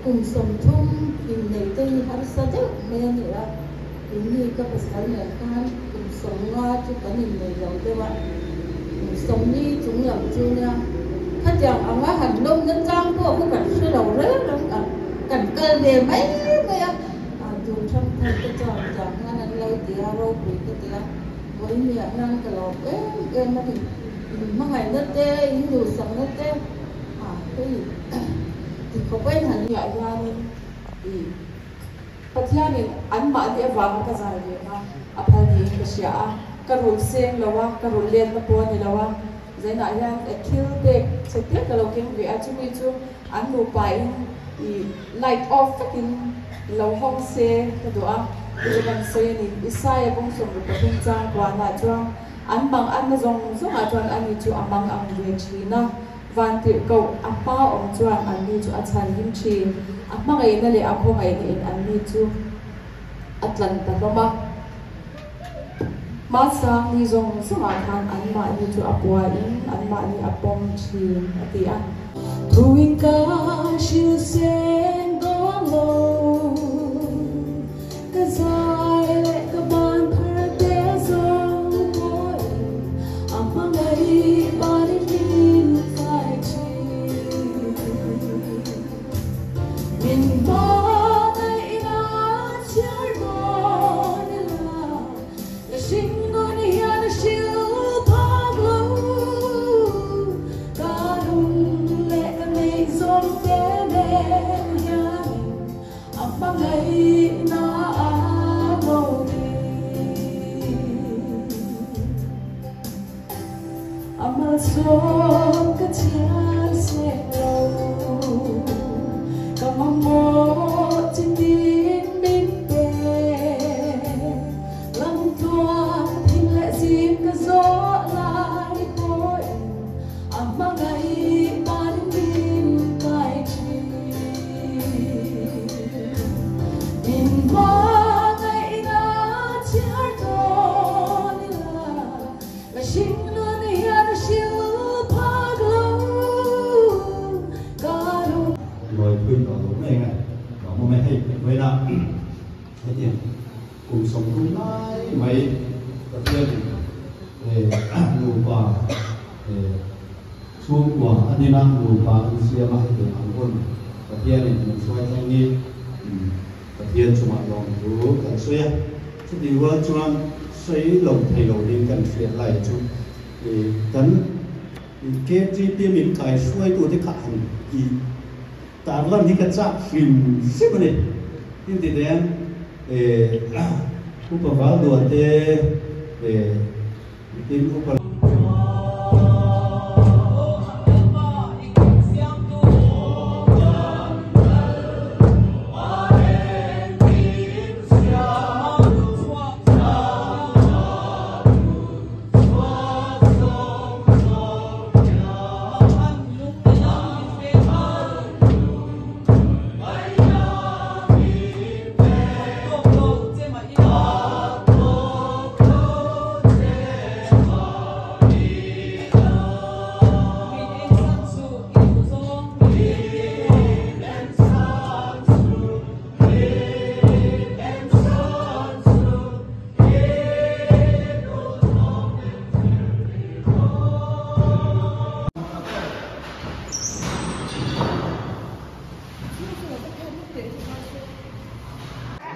Kum 30 inneih te hi harsa deuh mai a ni a, keini ka pasal nen khan kum 50 chu kan innei lo deuh a, kum 40 chung lam chu nia khatiang anga han lawmna chang pawh kha kan hre lo reng reng a, kan kal ve mai mai a, tun thangthar te chuan tiang hian an lo ti a, ropui ka ti a, vawiinniah hian ka lawm em em a ni, in hmangaihna te, in duhsakna te. Ti khawp a in han nia hianin i Pathianin anmahni avanga ka zai ve kha a phal niin ka hria a, ka rulh seng lo a, ka rulh letna pawh a ni lo a, zainah hian thil pek chhe te ka lo keng ve a, chumi chu an nupain i light off vekin lo hawng se ka duh a, chu chu kan sawi a ni. Isaia kawng 73 chang kuanah chuan an mang anna zawng zawngah chuan ani chu a mang ang ve thin a. Vantirhkoh a hmaa awm chuan anni chu a chhanhim thin. A hmangaihna leh a khawngaihna in anni chu a tlan ta hlawm a. Hmasang ni zawng zawngah khan anmahni chu a buaiin anmahni a pawm thin, a ti a. Thuin ka hrilh seng dawn lo, ka zai leh ka ban phar te zawng pawhin a hmangaih banin min kai thin. Min hmangaihna chhiar dawn ila, ka hringnun hian a hrilh phak lo. Ka lung leh ka ngaihzawn te nen hianin a hmangaihna a lo ni. A malsawm ka chhiar sek lo, ka mamawh chitin min pe. Lamtluang thing leh zim ka zawh lai pawhin a hmangaih manin min kai thin. Min hmangaihna chhiar dawn ila, ka hringnun hian a hrilh phak lo ka lung. Lawipui tawh lo mai ang a, ka awm e hei vawiina hetiang kum 30 lai mai Pathianin nupa chhungkua a din a, nupa an siam a hetiang ang hun Pathianin min hruai thleng hi Pathian chungah lawmthu kan sawi a, chutih rual chuan sawi lo thei lo ding kan hriat lai chu kan KTP min kai hruaitute kha han tih tarlan hi ka chak hrim hrim a ni. Tin ti ten Upa Valdua te tin Upa.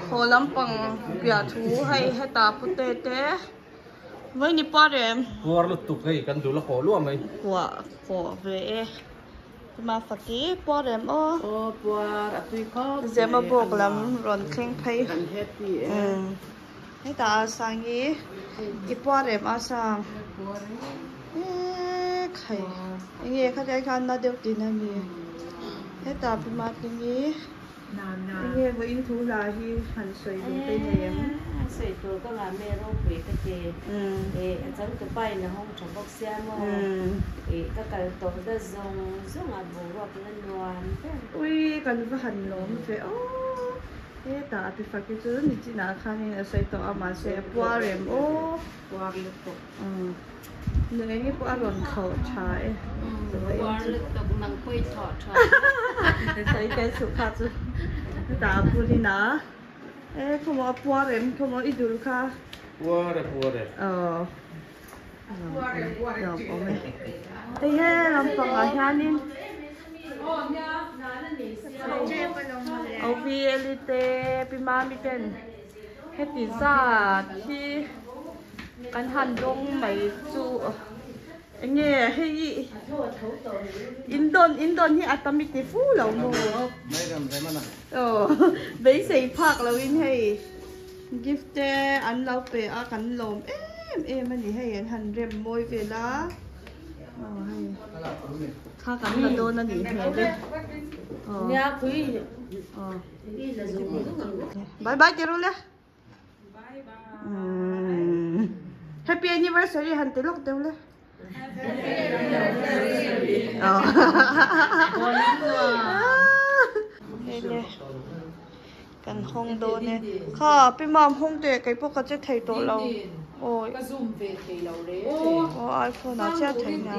Haw lampang piah thu hei heta pute te vawi ni puar em? Puar lutuk hei kan dul a kawh luah mai. Kuah kawh ve e. Tuma faki puar em aw. Aw puar a tui khawp mai. Zemabawk lam rawn thleng phei. Kan happy e. Hetah a sang hi i puar em a sang? Puar e. Eee khai enge khatia khan na deuh tin a mi. Hetah pi Matling hi enge vawiin thu hla hi han sawi duh te nei em? A sawi tur ka ngah me ropui ka ti. Ih a changtupa in a hawng tha bawk sia maw. Ih ka kal tawh na zawng zawng ah boruak la nuam ber. Ui kan va han lawm ve aw. Hetah a pi fak hi chu nichinah khanin a sawi tawh a mahse a puar em aw. Puar lutuk. Nu eng pawh a rawn thlawh tha e. Puar lutuk nang pawh i thlawh tha. Sawi tel suh kha chu. Hetah a pu rin a. E khawmaw a puar em khawmaw i dul kha. Puar e puar e. Aw. Lawm awm e. Hei he lampangah hianin Ovieli te Pi Mami ten heti zat hi kan han dawng mai chu enge hei in dawn in dawn hi a tam i ti fu lo maw? Aw beisei phak loin hei. Gift te an lo pe a kan lawm em em a ni hei an han rem mawi vel a aw hei kha kan la dawn a nih hmel e aw aw bye bye ti ru le happy anniversary han ti lawk deuh le. Hei le kan hawng dawn e. Kha pi mam hawng teh kei pawh ka che thei tawh lo. Awi. Ka zoom ve thei lo re. Aw iPhone ah chiah thei nia.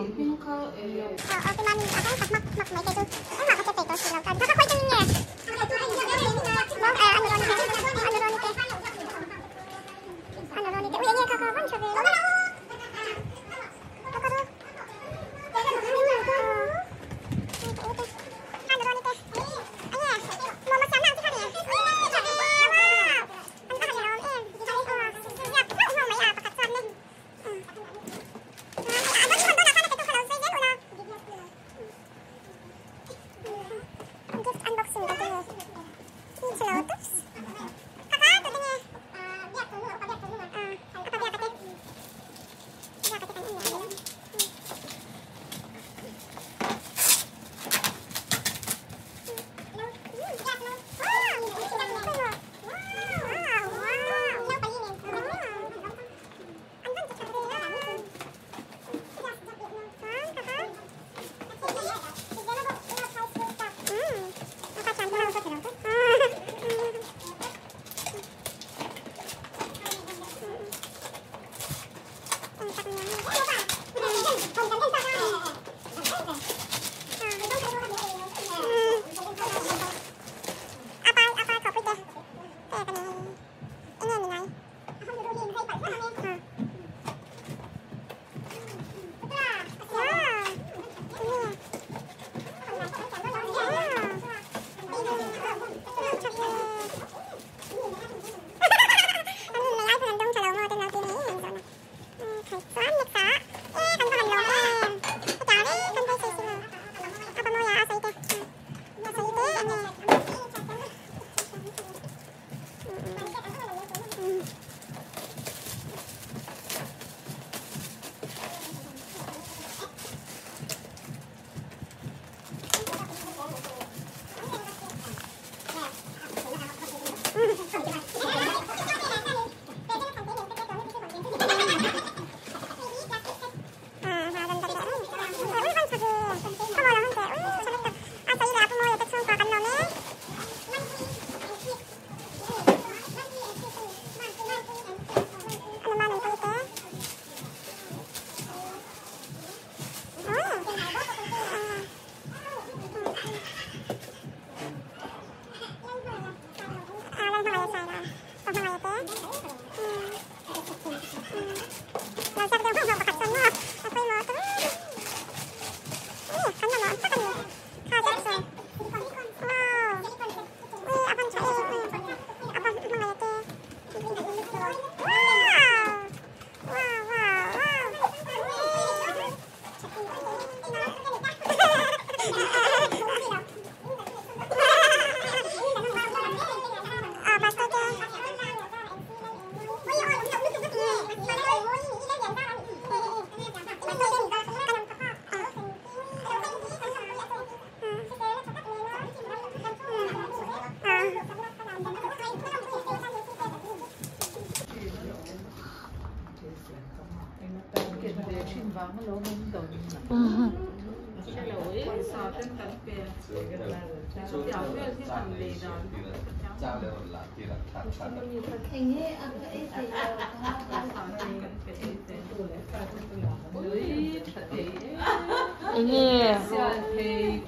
Enge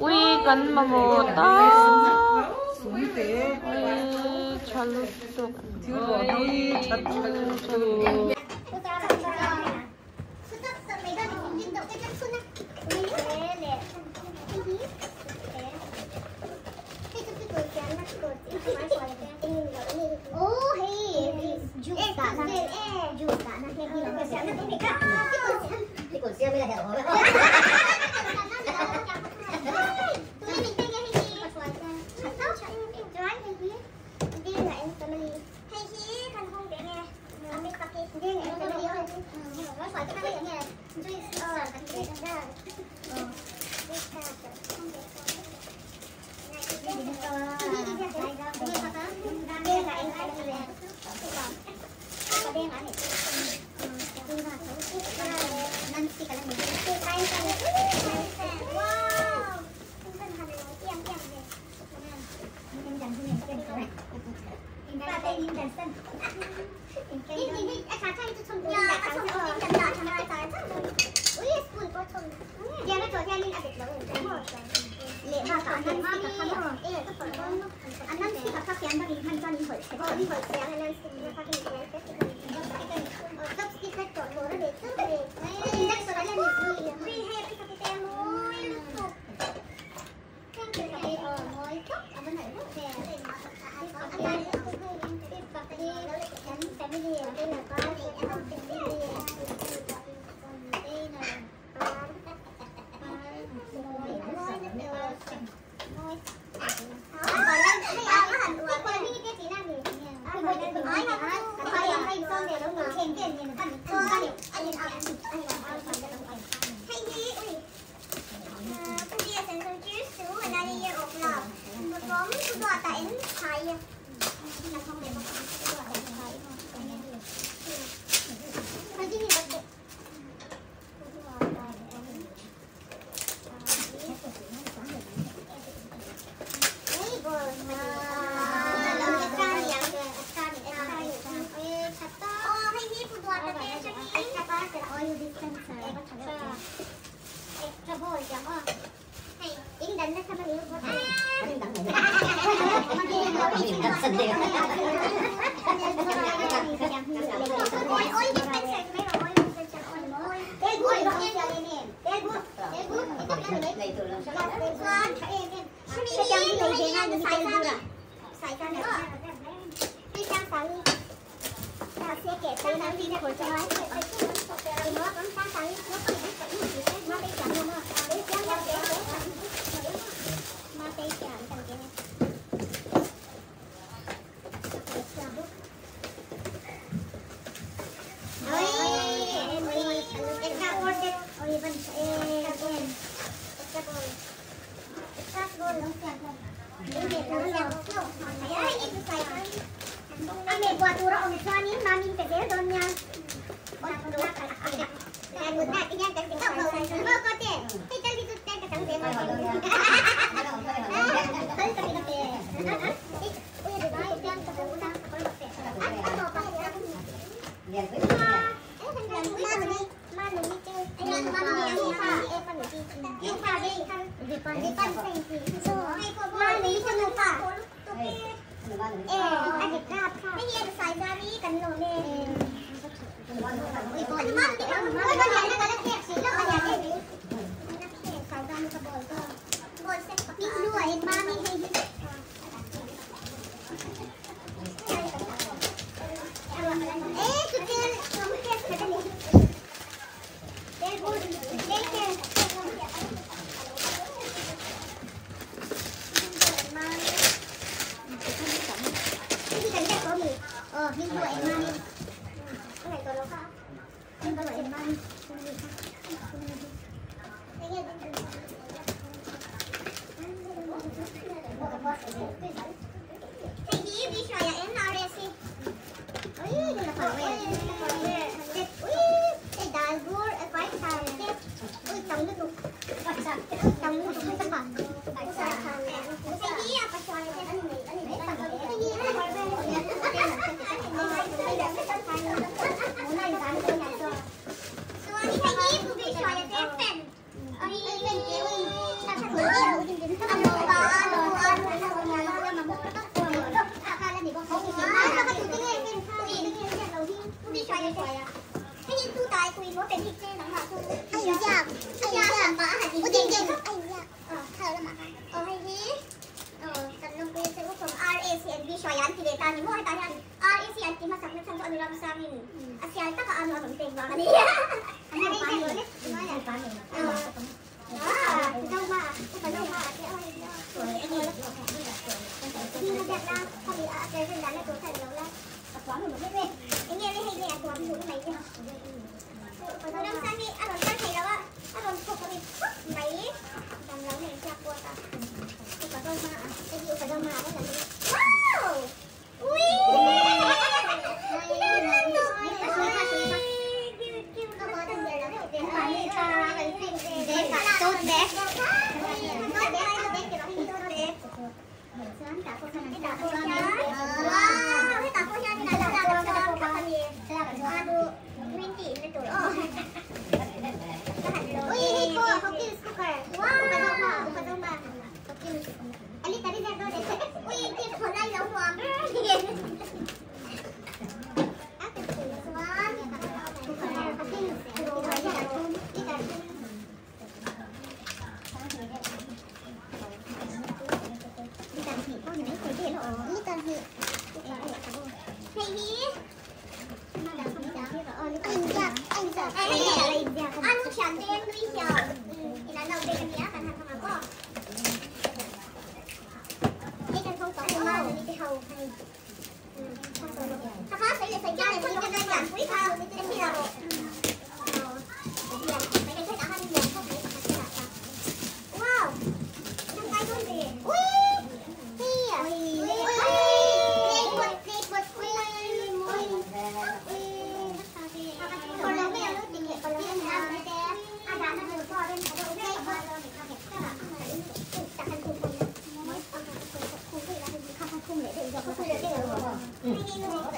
ui kan mamawh tak ui tha lutuk Thank you.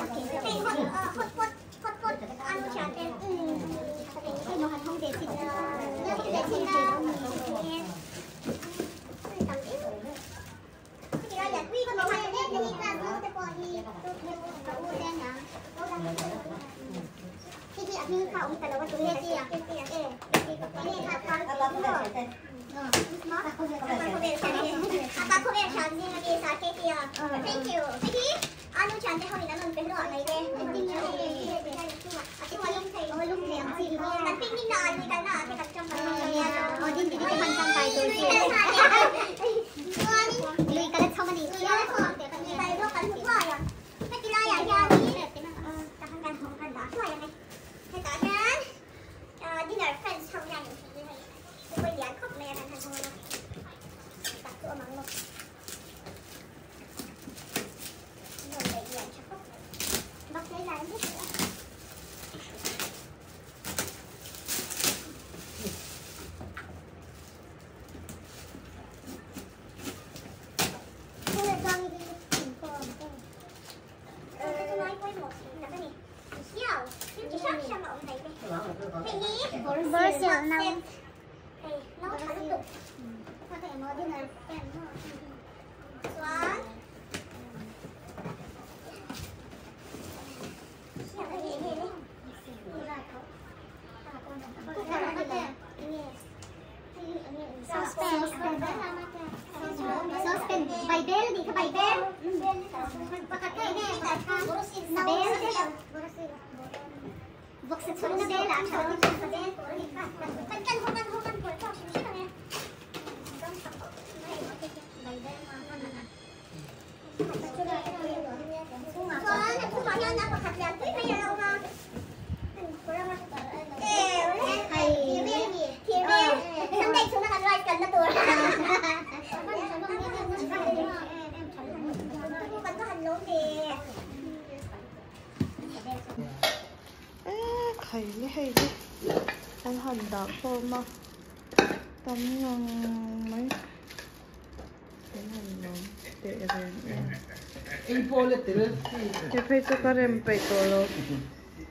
Cái phê cho các em phải tổ lo.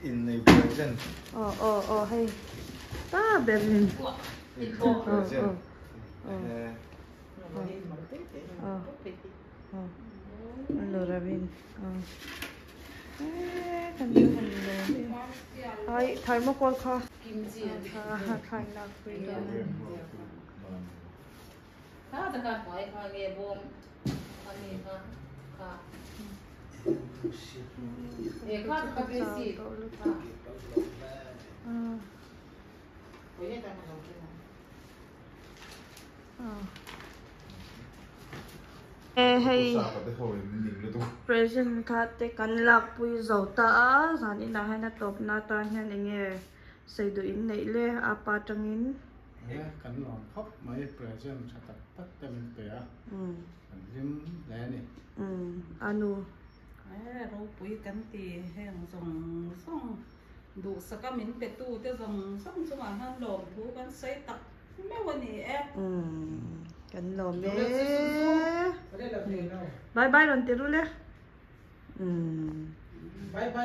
In a present. Ờ hay. Ta bên. Present. Ờ. Lo Ravin. Kan ju han lo. Ai thermocol kha. Ha khai na pui do. Ta ta ka phải kha nge bom. Ani kha kha. E kha ka pe si. Hey present kha te kan lak pui zo ta a zan ina haina top na ta hian enge sei du in nei le apa tangin kan lom khop mai present tha tak tak te min pe a kan lim le ni anu ro pui kan ti heng zong zong du saka min pe tu te zong zong chunga han lom thu kan sei tak me wani e kan lom e bye bye ron te ru le bye bye.